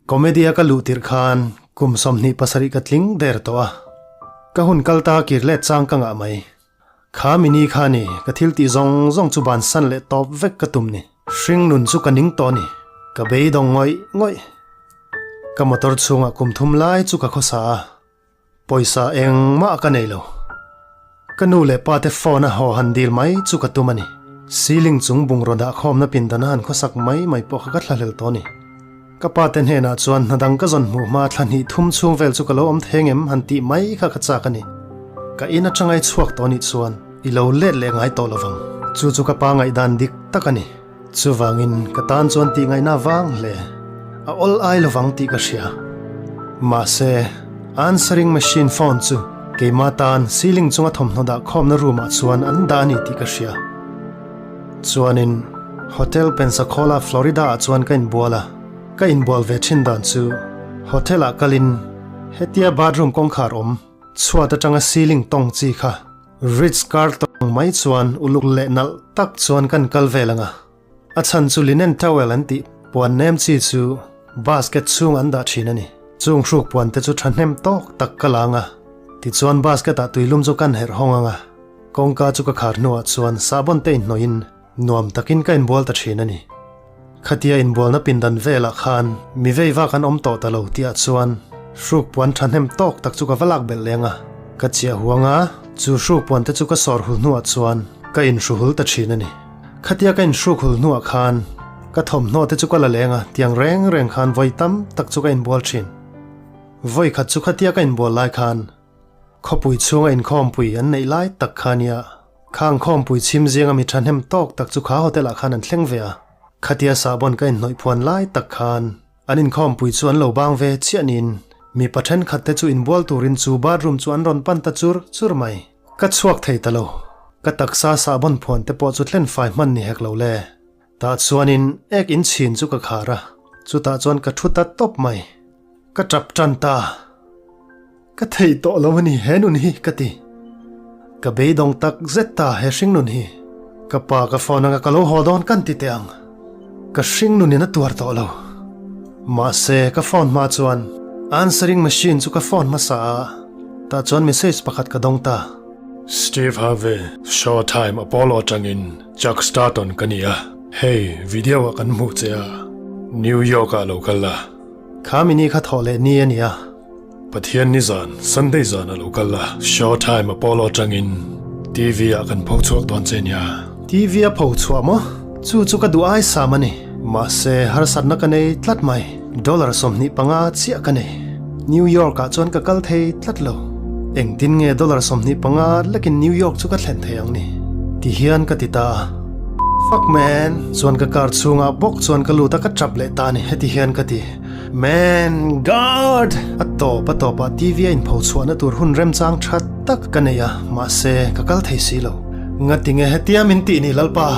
Comedy a ka luh tirh khan kum 27 ka tling der tawh a, ka hun kal ta kir let chang ka ngah mai. Kha mini kha ni ka thil tih zawng zawng chu bansan leh tawp vek ka tum ni. Hring nun chu ka ning tawh ni, ka beidawng ngawih ngawih. Ka motor chhungah kum thum lai chu ka khawsa a, pawisa engmah ka nei lo. Ka nu leh pa te phone a haw han dil mai chu ka tum a ni. Ceiling chung bungraw dah khawmna pindan a han khawsak mai mai pawh kha ka thlahlel tawh a ni. Ka pa te hnenah chuan hna dang ka zawn hmuh hma thla hnih thum chhung vel chu ka lo awm theng em han tih mai kha ka chak a ni. Ka in atanga i chhuak tawh nih chuan i lo let leh ngai tawh lovang. Chu chu ka pa ngaihdan dik tak a ni. Chuvangin ka tan chuan tih ngaihna vang hle a awl ai lovang tih ka hria. Mahse, answering machine phone chu keimah tan ceiling chunga thawmhnaw dah khawmna room ah chuan an dah a ni tih ka hria. Chuanin Hotel Pensacola, Florida ah chuan ka inbual a, ka inbual ve thin dan chu hotel ah kalin hetia bathroom kawngkhar awm chhuat atanga ceiling tawng chi kha Ritz Carlton mai chuan uluk leh nalh tak chuan kan kal vel ang a, a chhan chu linen towel an tih puan nem chi chu basket chhung an dah thin a ni. Chung hruk puan te chu thahnem tawk tak ka la ang a, tichuan basket ah tuilum chu kan herh hawng ang a, kawngka chu ka khar hnuah chuan sahbawn te inhnawhin nuam takin ka inbual ta thin a ni. Khatia inbualna pindan velah khan mi vei vak an awm tawh ta lo tihah chuan hruk puan thahnem tawk tak chu ka va lak belh leng a, ka chiah huang a, chu hruk puan te chu ka sawr hul hnuah chuan ka inhru hul ta thin a ni. Khatia ka inhruk hul hnuah khan ka thawmhnaw te chu ka la leng a, tiang reng reng khan vawi tam tak chu ka inbual thin. Vawi khat chu khatia ka inbual lai khan Khawpui chhunga inkhawmpui an neih lai tak kha nia, khang khawmpui chhim zinga mi thahnem tawk tak chu kha hotel ah khan an thleng ve a, khatia sahbawn ka inhnawih phuan lai tak khan an inkhawmpui chu an lo bang ve chiah niin mipa thenkhat te chu inbual turin chu bathroom chu an rawn pan ta chur chur mai. Ka chhuak thei ta lo, ka taksa sahbawn phuan te pawh chu thlen fai hman ni hek lo le. Tah chuanin ek inchhin chu ka khar a, chutah chuan ka thu ta tawp mai. Ka tap tan ta. Ka thei tawh lo a ni he nun hi ka ti. Ka beidawng tak zet ta he hring nun hi. Ka pa ka phone anga ka lo haw dawn kan ti teh ang. Ka hring nun in a tuar tawh lo. Mahse ka phone hma chuan answering machine chu ka phone hmasa a, tah chuan message pakhat ka dawng ta. Steve Harvey, Showtime Apollo atangin Chuck Starton ka ni a, hei video ah kan hmuh che a, New York ah lo kal la. Kha mini kha thawh leh ni a ni a. Pathian ni zan, Sunday zan a lo kal la. Showtime Apollo atangin TV ah kan pho chhuak dawn che nia. TV a pho chhuah maw? Chu chu ka duh ai sam a ni. Mahse, harsatna ka nei tlat mai. Dollar 25 chiah ka nei. New York ah chuan ka kal thei tlat lo. Engtin nge dollar 25 lekin New York chu ka thlen thei ang ni? Ti hian ka ti ta a. Fuck man! Chuan ka car chhungah bawk chuan ka lut a ka tap leh ta a ni. Heti hian ka ti. Man! God! A tawp a tawpah TV a inpho chhuahna tur hun remchang tha tak ka nei a, mahse ka kal thei si lo. Ngatinge hetia min tih ni Lalpa?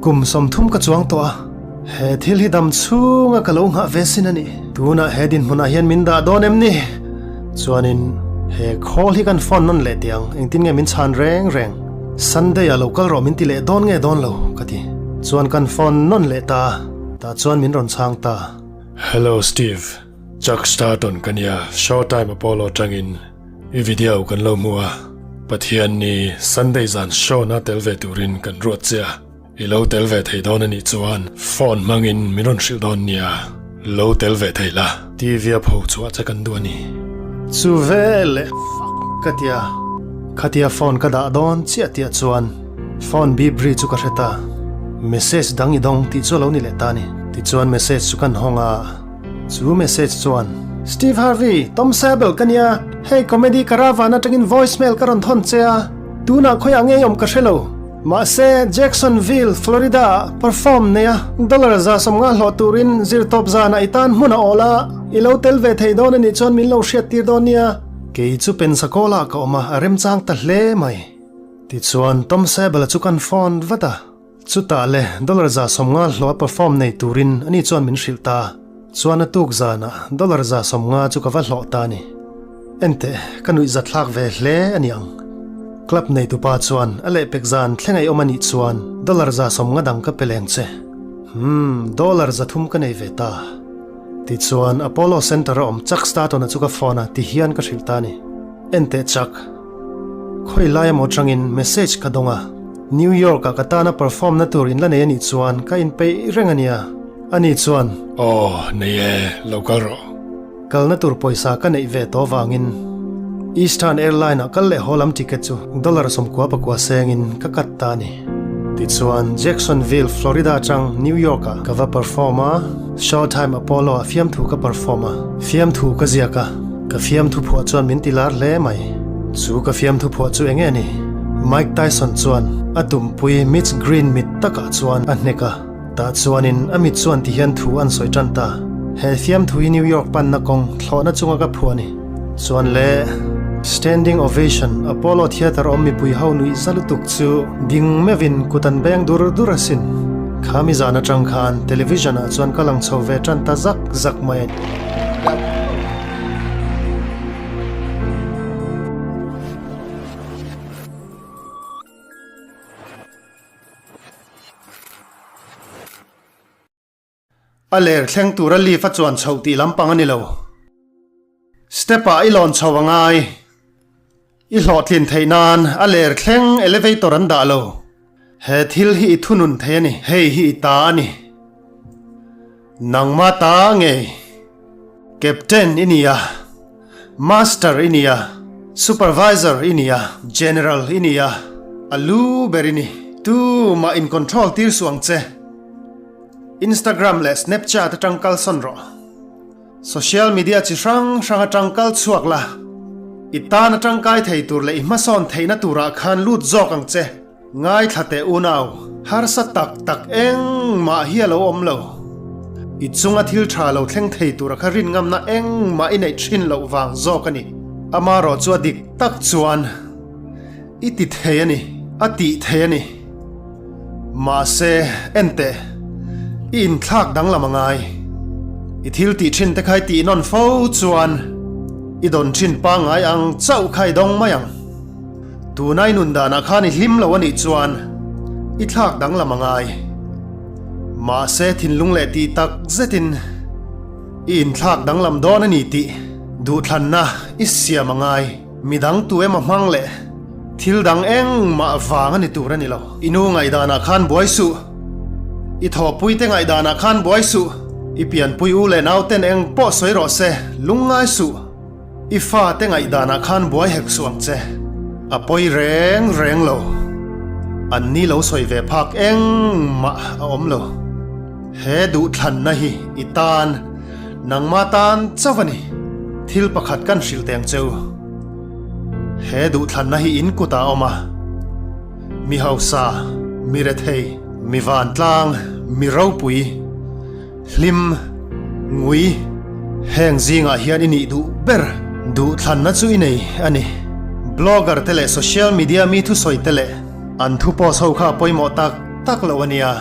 Kum 30 ka chuang tawh a. He thil hi dam chhunga ka lo nghah ve sin a ni. Tunah he dinhmunah hian min dah dawn em ni? Chuanin he khawl hi kan phone nawn leh tih ang, engtin nge min chhan reng reng? Sunday ah lo kal rawh min ti leh dawn nge dawn lo? ka ti. Chuan kan phone nawn leh ta, tah chuan min rawn chhang ta. Hello Steve, Chuck Starton ka nia, Showtime Apollo atangin i video kan lo hmu a, Pathian ni Sunday zan show na tel ve turin kan ruat che a. I lo tel ve thei dawn a nih chuan phone hmangin min rawn hrilh dawn nia, lo tel ve thei la. TV a pho chhuah che kan duh a ni. Chu ve leh fuck ka tia. Khatia phone ka dah dawn chiah tih ah chuan phone beep ri chu ka hre ta. Message dang i dawng tih chu a lo ni leh ta a ni. Tichuan message chu kan hawng a, chu message chuan. Steve Harvey, Tom Sabel ka nia, hei comedy caravan atangin voicemail ka rawn thawn che a, tunah khawiah ngei awm ka hre lo. Mahse, Jacksonville, Florida-ah perform neia dollar 150 hlawh turin zirtawp zanah i tan hmun a awl a, i lo tel ve thei dawn a nih chuan min lo hriattir dawn nia. Kei chu Pensacola-ah ka awm a, a remchang ta hle mai. Tichuan, Tom Sabel-a chu kan phone vat a, chutah le dollar 150 hlawh a perform nei turin ani chuan min hrilh ta. Chuan a tuk zanah dollar 150 chu ka va hlawh ta a ni. Enteh, ka nuihzathlak ve hle a ni ang. Club neitupa chuan a lehpek zan thleng ei awm a nih chuan dollar 150 dang ka pe leng che. Hmm, dollar 300 ka nei ve ta. Tichuan, Apollo Centre-a awm Chuck Staton-a chu ka phone a, tihian ka hrilh ta a ni. Enteh Chuck. Khawi lai emaw atangin message ka dawng a, New York-ah ka tana perform na tur in la nei a nih chuan ka inpeih reng a nia. Ani chuan. Aw, nei e, lo kal rawh. Kalna tur pawisa ka neih ve tawh vangin Eastern Airline-ah kal leh haw lam ticket chu dollar 94 sengin ka cut ta a ni. Tichuan, Jacksonville, Florida atang New York-ah ka va perform a, Showtime Apollo-ah fiamthu ka perform a, fiamthu ka ziak a, ka fiamthu phuah chuan min ti lar hle mai. Chu ka fiamthu phuah chu eng nge ni? Mike Tyson chuan a tumpui Mitch Green mit takah chuan a hnek a. Tah chuanin a mit chuan ti hian thu an sawi tan ta. He fiamthu hi New York panna kawng thlawhna chunga ka phuah a ni. Chuan le Standing Ovation, Apollo Theatre awm mipui ho nuih za lutuk chu ding meuhin kut an beng dur dur asin. Kha mi zan atang khan television ah chuan ka lang chho ve tan ta zak zak mai a ni. A ler thleng tura lift a chuan chhoh tih lampang a ni lo. Step ah i lawn chho a ngai. I hlawhtlin theih nan a ler thleng elevator an dah lo. He thil hi i thunun thei a ni. Hei hi i ta a ni. Nangma ta ngei. Captain i ni a. Master i ni a, Supervisor i ni a, General i ni a, a lu ber i ni. Tumah in control tir suh ang che. Instagram leh Snapchat atang kal sawn rawh. Social media chi hrang hrang atang kal chhuak la. I tan a tangkai thei tur leh i hmasawn theihna turah khan lut zawk ang che. Ngaithla teh unau, harsa tak tak engmah hi a lo awm lo. I chunga thil tha lo thleng thei tura kha rin ngamna engmah i neih thin loh vang zawk a ni. Amarawh chu a dik tak chuan i ti thei a ni, a tih thei a ni. Mahse, en teh, i inthlak danglam a ngai. I thil tih thin te kha i tih nawn fo chuan i dawn thin pangngai ang chauh kha i dawng mai ang. Tunai nun danah khan i hlim lo a nih chuan i thlak danglam a ngai. Mahse thinlung leh tih tak zetin i inthlak danglam dawn a ni tih duhthlanna i siam a ngai. Midang tu emaw hmang leh thil dang engmah vang a ni tur a ni lo. I nu ngaihdanah khan buai suh. I thawhpuite ngaihdanah khan buai suh. I pianpui u leh nauten eng pawh sawi rawh se, lungngai suh. I fate ngaihdanah khan buai hek suh ang che. A pawi reng reng lo. An ni lo sawi ve phak engmah a awm lo. He duhthlanna hi i tan, nangma tan chauh a ni. Thil pakhat kan hrilh teng che u. He duhthlanna hi in kutah a awm a. Mi hausa, mi rethei, mi vantlang, mi ropui. Hlim, ngui, heng zingah hian i nih duh ber duhthlanna chu i nei a ni. Blogger te leh social media mi thusawi te leh an thu post ho kha a pawimawh tak tak loh a nia.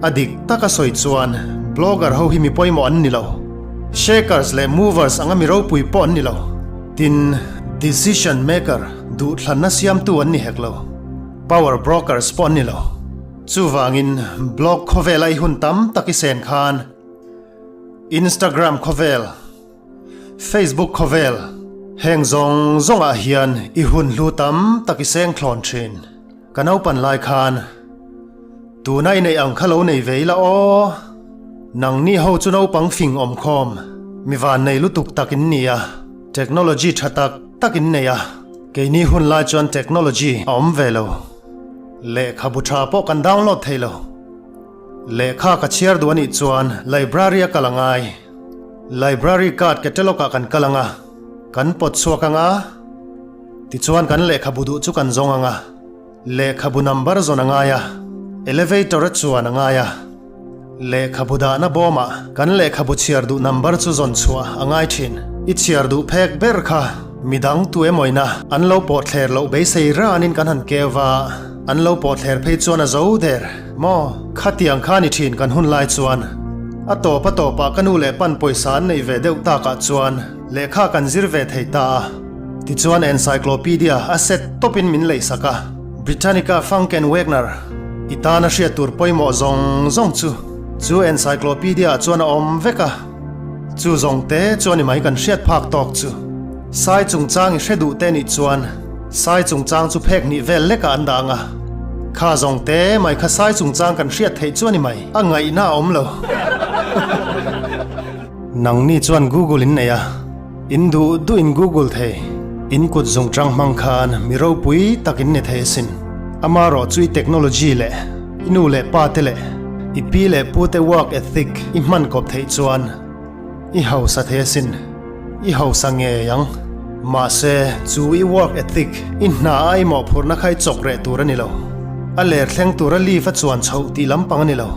A dik taka sawi chuan blogger ho hi mi pawimawh an ni lo. Shakers leh movers anga mi ropui pawh an ni lo. Tin, decision maker duhthlanna siamtu an ni hek lo. Power brokers pawh an ni lo. Chuvangin blog khawvela i hun tam tak i sen khan Instagram khawvel, Facebook khawvel heng zawng zawngah hian i hun hlu tam tak i seng thlawn thin. Ka naupan lai khan tuna i neih ang kha lo nei ve ila aw. Nangni ho chu naupang fing awm khawm, mi van nei lutuk tak in ni a, technology tha tak tak in nei a, keini hun lai chuan technology a awm ve lo. Lehkhabu tha pawh kan download thei lo. Lehkha ka chhiar duh a nih chuan library a kal a ngai. Library card catalog ah kan kal ang a, kan pawt chhuak ang a, tichuan kan lehkhabu duh chu kan zawng ang a, lehkhabu number zawn a ngai a, elevator a chuan a ngai a, Lehkhabu dahna bawmah kan lehkhabu chhiar duh number chu zawn chhuah a ngai thin. I chhiar duh phek ber kha midang tu emawina an lo pawh thler loh beisei ranin kan han keu va, an lo pawh thler phei chuan a zo der maw? Khatiang kha ni thin kan hun lai chuan. A tawp a tawpah ka nu leh pan pawisa an neih ve deuh takah chuan lehkha kan zir ve thei ta a. Tichuan encyclopedia a set tawpin min leihsak a. Britannica Funk and Wagner i tana hriat tur pawimawh zawng zawng chu chu encyclopedia ah chuan a awm vek a. Chu zawng te chu a ni mai kan hriat phak tawk chu. Sai chungchang i hre duh te nih chuan sai chungchang chu phek hnih vel lekah an dah ang a. Kha zawng te mai kha sai chungchang kan hriat theih chu a ni mai. A ngaihna a awm lo. Nangni chuan Google in nei a, in duh duh in Google thei. In kut zungchang hmang khan mi ropui tak in ni thei asin. Amarawh chu i technology leh i nu leh pa te leh i pi leh pu te work ethic i hman kawp theih chuan i hausa thei asin. I hausa ngei ang. Mahse, chu i work ethic, i hna a i mawhphurhna kha i chawk reh tur a ni lo. A ler thleng tura leave a chuan chhoh tih lampang a ni lo.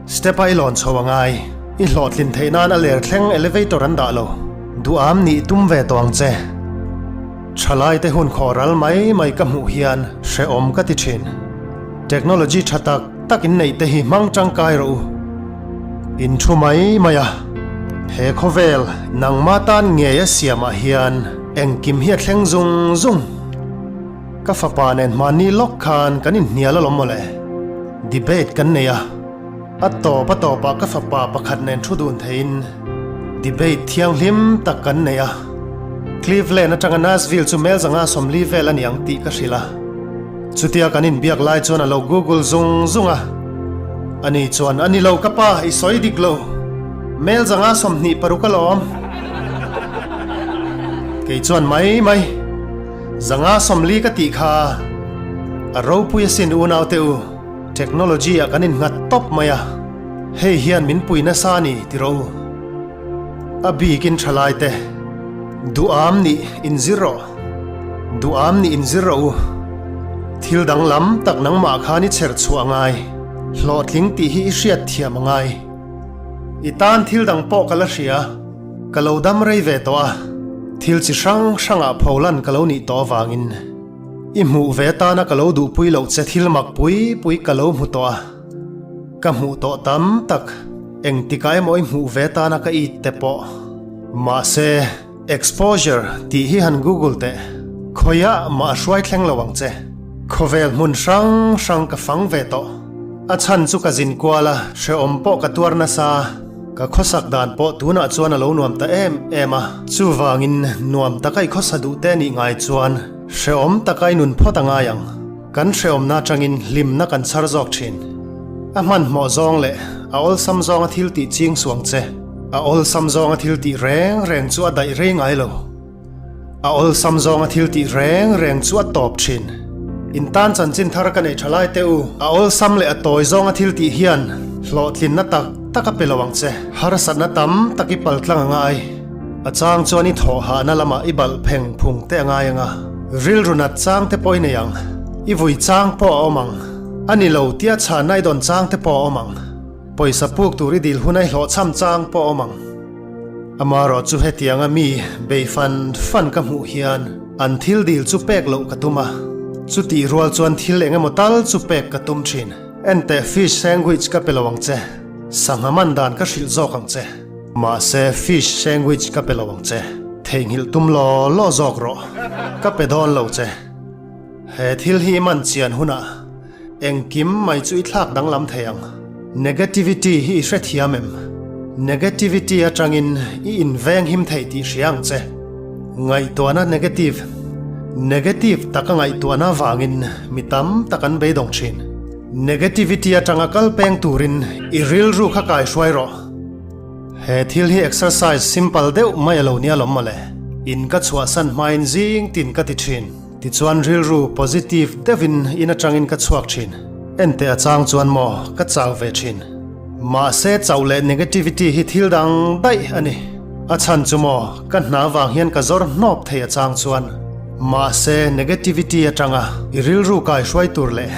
Step a i lawn chho a ngai. I hlawhtlin theih nan a ler thleng elevator an dah lo. Duham nih tum ve tawh ang che. Thalai te hun khawh ral mai mai ka hmuh hian hrehawm ka ti thin. Technology tha tak tak in neih te hi hmang tangkai rawh u. In thu mai mai a, he khawvel nangma tan ngei a siamah hian engkim hi a thleng zung zung. Ka fapa nen hmanni lawk khan kan inhnial alawm mawle. Debate kan nei a. A tawp a tawpah ka fapa pakhat nen thu dun theiin debate thianghlim tak kan nei a. Cleveland atanga Nashville chu mel zanga 40 vel a ni ang tih ka hrilh a. Chutia kan inbiak lai chuan a lo google zung zung a. Ani chuan, A ni lo ka pa, i sawi dik lo. Mel zanga 26 a lawm. Kei chuan mai mai. Zanga 40 ka tih kha a ropui asin unaute u. Technology ah kan innghat tawp mai a, hei hian min pui nasa a ni ti rawh u. A bikin thalai te, duham nih inzir rawh, duham nih inzir rawh u. Thil danglam tak nangmah khan i chher chhuah a ngai, hlawhtling tih hi i hriat thiam a ngai. I tan thil dang pawh ka la hria, ka lo dam rei ve tawh a, thil chi hrang hrangah pholan ka lo nih tawh avangin. I hmuh ve atana ka lo duhpui loh che thil mak pui pui ka lo hmu tawh a, ka hmuh tawh tam tak engtikah emaw i hmuh ve atana ka it te pawh. Mahse, exposure tih hi han google teh, khawiah mah a hruai thleng lo ang che. Khawvel hmun hrang hrang ka fang ve tawh. A chhan chu ka zin kual a, hrehawm pawh ka tuar nasa. Ka khawsak dan pawh tunah chuan a lo nuam ta em em a, chuvangin nuam taka i khawsa duh te nih ngai chuan hrehawm taka i nun phawt a ngai ang. Kan hrehawmna atangin hlimna kan chhar zawk thin. A hmanhmawh zawng leh a awlsam zawnga thil tih ching suang che. A awlsam zawnga thil tih reng reng chu a daih rei ngai lo. A awlsam zawnga thil tih reng reng chu a tawp thin. In tan chanchin thar ka nei tha lai teh u. A awlsam leh a tawi zawnga thil tih hian hlawhtlinna tak tak a pe lo ang che. Harsatna tam tak i pal tlang a ngai. A chang chuan i thawh hahna lamah i balh pheng phung te a ngai ang a. Rilru nat chang te pawh i nei ang. I vui chang pawh a awm ang. A ni lo tia chhanna i dawn chang te pawh a awm ang. Pawisa puk tur i dil huna i hlawhchham chang pawh a awm ang. Amarawh chu hetianga mi bei fan fan ka hmuh hian an thil dil chu pek loh ka tum a, chutih rual chuan thil eng emaw tal chu pek ka tum thin. Enteh fish sandwich ka pe lo ang che, sangha man dan ka hrilh zawk ang che. Mahse fish sandwich ka pe lo ang che, theihnghilh tum law law zawk rawh, ka pe dawn lo che. He thil hi i man chian hunah Engkim mai chu i thlak danglam thei ang. Negativity hi i hrethiam em? Negativity atangin i inveng him thei tih hria ang che. Ngaihtuahna negative Negative taka ngaihtuahna avangin mi tam tak an beidawng thin. Negativity atanga kal peng turin i rilru kha kai hruai rawh. He thil hi exercise simple deuh mai a lo nia lawm mawle. In ka chhuahsan hmain zing tin ka ti thin. Tichuan rilru positive deuhin in atangin ka chhuak thin. Enteh a chang chuan maw ka chau ve thin. Mahse chauh leh negativity hi thil dang daih a ni. A chhan chu maw ka hna vang hian ka zawr hnawp thei a chang chuan. Mahse negativity atanga i rilru kai hruai tur leh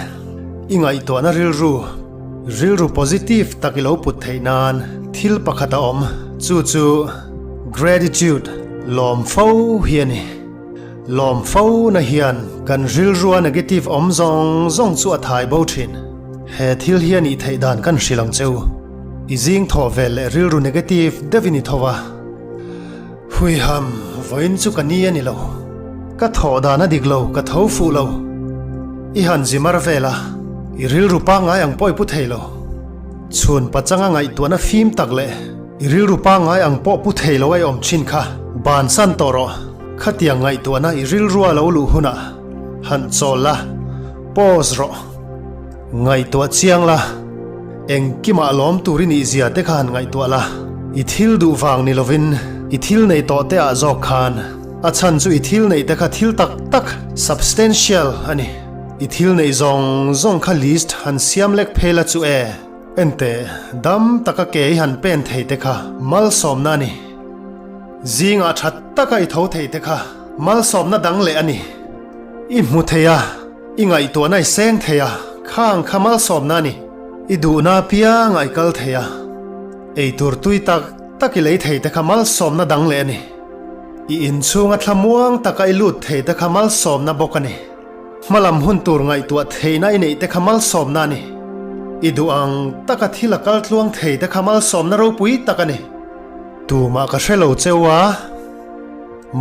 i ngaihtuahna rilru rilru positive tak i lo put theih nan thil pakhat a awm chu chu gratitude lawm fo hi a ni. Lawm fo na hian kan rilrua negative awm zawng zawng chu a thai bo thin. He thil hi a nih theih dan kan hrilh ang che u. I zing thawh vel leh rilru negative deuhin i tho a. Huiham, vawiin chu ka ni a ni lo. Ka thawh dan a dik lo, ka tho fuh lo. I han zi mar vel a, i rilru pangngai ang pawh i pu thei lo. Chhun pachanga ngaihtuahna fim tak leh. I rilru pangngai ang pawh pu thei lo a i awm thin kha bansan tawh rawh. Khatiang ngaihtuahna i rilrua lo luh hunah han chawl la, pause rawh. Ngaihtuah chiang la, engkimah lawm tur i nih zia te kha han ngaihtuah la. I thil duh vang ni lovin i thil nei tawh te ah zawk khan a chhan chu i thil neih te kha thil tak tak, substantial, a ni. I thil neih zawng zawng kha list han siam lek phei la chu e. Enteh, dam taka ke i han pen thei te kha malsawmna a ni. Zingah tha taka i tho thei te kha malsawmna dang leh a ni. I hmu thei a, i ngaihtuahna i seng thei a, khang kha malsawmna a ni. I duhna apiangah i kal thei a, eitur tui tak tak i lei thei te kha malsawmna dang leh a ni. I inchhunga thlamuang taka i lut thei te kha malsawmna bawk a ni. Hmalam hun tur ngaihtuah theihna i neih te kha malsawmna a ni. I duh ang taka thil a kal tluang thei te kha malsawmna ropui tak a ni. Tumah ka hre lo cheu a,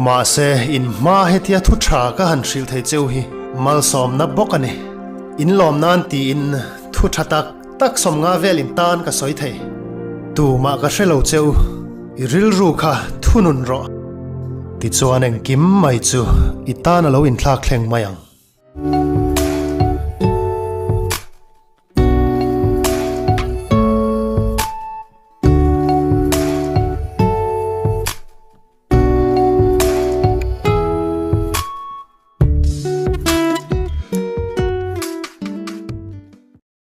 mahse in hma hetia thu tha ka han hrilh thei cheu hi malsawmna bawk a ni. In lawm nan tiin thu tha tak tak sawmnga vel in tan ka sawi thei. Tumah ka hre lo cheu, i rilru kha thunun rawh. Tichuan engkim mai chu i tan a lo inthlak thleng mai ang.